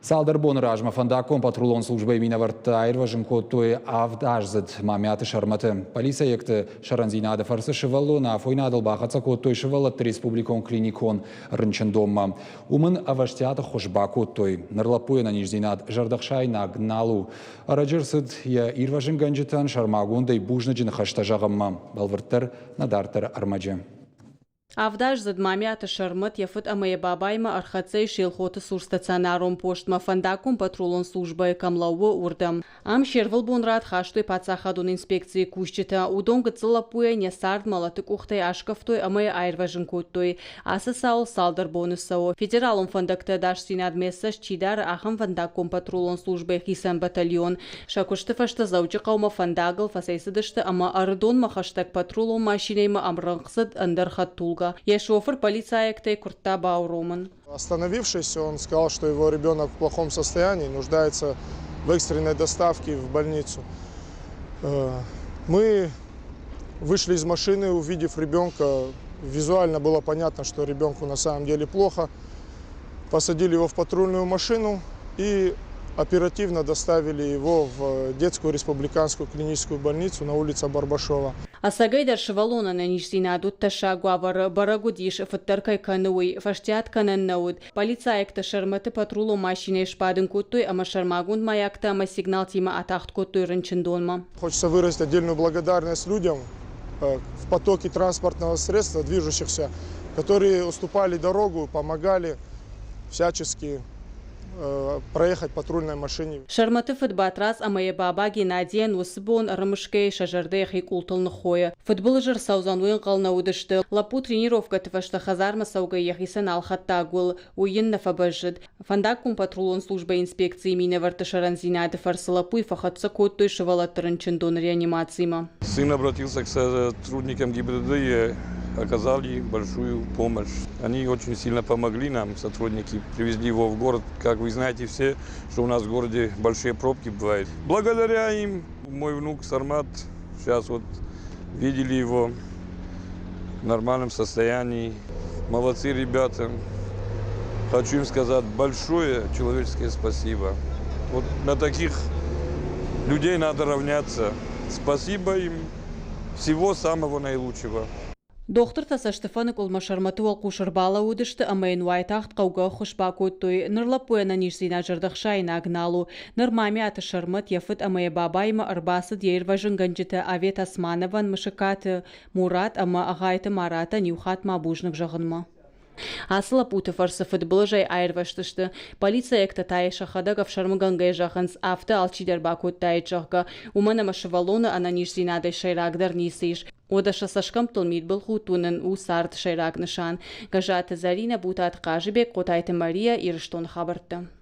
Цалдӕр боны размӕ фӕндаггон патрулон службӕйы минӕвӕрттӕ аирвӕзын кодтой авдаздзыд Мамиаты Сӕрмӕты. Полицӕйӕгты сӕрӕндзинады фӕрцы сывӕллоны афойнадыл бахӕццӕ кодтой сывӕллӕтты республикон клиникон рынчындонмӕ. Уым ын ӕвӕстиаты ххуыс бакодтой. Ныр лӕппуйы ӕнӕниздзинад зӕрдӕхсаинаг нал у. Ӕрӕджы ӕрцыд йӕ ирвӕзынгӕнджытӕн сӕрмагондӕй бузныджы ныхӕстӕ зӕгъынмӕ. Бӕлвырддӕр нӕ дарддӕры ӕрмӕджы. Авдаздзыд Мамиаты Сӕрмӕт йӕ фыд ӕмӕ йӕ бабаимӕ ӕрхӕццӕ ис Елхоты цур стационарон постмӕ, фӕндаггон патрулон службӕйы кӕм лӕууы, уырдӕм. Ам се рвылбон рад хастой паддзахадон инспекцийы кусджытӕ. Уыдон гыццыл лӕппуйӕн йӕ цард мӕлӕты къухтӕй аскъӕфтой ӕмӕ йӕ аирвӕзын кодтой. Ацы цауыл цалдӕр боны цӕуы. Федералон фӕндӕгты ӕдасдзинадмӕ йӕ цӕст чи дары, ахӕм фӕндаггон патрулон службӕйы хицӕн батальон. Сӕ куысты фӕстӕ Дзӕуджыхъӕумӕ фӕндагыл фӕцӕйцыдысты ӕмӕ Ӕрыдонмӕ хӕстӕг патрулон машинӕимӕ ӕмрӕнхъ цыд ӕндӕр хӕдтулгӕ. Йӕ шофыр полицайӕгтӕй куырдта бауромын. Остановившись, он сказал, что его ребенок в плохом состоянии, нуждается в экстренной доставке в больницу. Мы вышли из машины, увидев ребенка, визуально было понятно, что ребенку на самом деле плохо. Посадили его в патрульную машину и оперативно доставили его в детскую республиканскую клиническую больницу на улице Барбашова. Ӕцӕгӕйдӕр сывӕллоны ӕнӕниздзинад уыд тӕссаг уавӕры, бӕрӕг уыдис, фыддӕр кӕй кӕны, уый. Фӕстиат кӕнӕн нӕ уыд. Полицайӕгтӕ Сӕрмӕты патрулон машинӕйы сбадын кодтой ӕмӕ сӕрмагонд маяктӕ ӕмӕ сигналтимӕ атагъд кодтой рынчындонмӕ. Хочется выразить отдельную благодарность людям в потоке транспортного средства, движущихся, которые уступали дорогу, помогали всячески проехать патрульной машине. Сӕрмӕты фыд Батрадз ӕмӕ йӕ баба Геннадийӕн уыцы бон ӕрымысгӕйӕ сӕ зӕрдӕ йӕхи къултыл ныххойы. Фыдбылыз ӕрцӕудзӕн, уый ӕнхъӕл нӕ уыдысты. Лӕппу тренировкӕты фӕстӕ хӕдзармӕ цӕугӕ йӕхицӕн ӕлхӕдта гуыл, уый йын нӕ фӕбӕззыд. Фӕндаггон патрулон службӕйы инспекцийы минӕвӕртты сӕрӕндзинады фӕрцы лӕппуйы фӕхӕццӕ кодтой сывӕллӕтты рынчындоны реанимацимӕ. Сын обратился к сотрудникам ГИБДД и оказали большую помощь. Они очень сильно помогли нам, сотрудники, привезли его в город. Как вы знаете все, что у нас в городе большие пробки бывают. Благодаря им мой внук Сармат, сейчас вот видели его в нормальном состоянии. Молодцы ребята. Хочу им сказать большое человеческое спасибо. Вот на таких людей надо равняться. Спасибо им. Всего самого наилучшего. Дохтыртӕ цӕстыфӕныкъуылдмӕ Сӕрмӕты уӕлхъус ӕрбалӕууыдысты ӕмӕ йын уайтагъд хъӕугӕ ӕххуыс бакодтой. Ныр лӕппуйы ӕнӕниздзинад зӕрдӕхсаинаг нал у. Ныр Мамиаты Сӕрмӕт йӕ фыд ӕмӕ йӕ бабаимӕ ӕрбацыд йӕ ирвӕзынгӕнджытӕ Авет Османовӕн, Мысыкаты Мурат ӕмӕ Ӕгайты Маратӕн иу хатт ма бузныг зӕгъынмӕ. Ацы лӕппуты фӕрцы фыдбылызӕй аирвӕзтысты. Полицӕйӕгтӕ та йӕ сӕхӕдӕг ӕфсӕрмыгӕнгӕ зӕгъынц, афтӕ алчидӕр бакодтаид, зӕгъгӕ, уымӕн ӕмӕ сывӕллоны ӕнӕниздзинадӕй сӕйрагдӕр ницы ис. Уӕдӕ сӕ цӕсгӕмттыл мидбылхудт уынын у царды сӕйраг нысан. Гӕззаты Зӕринӕ, Бутаты Хъазыбег, Хъотайты Мария, Ирыстоны хабӕрттӕ.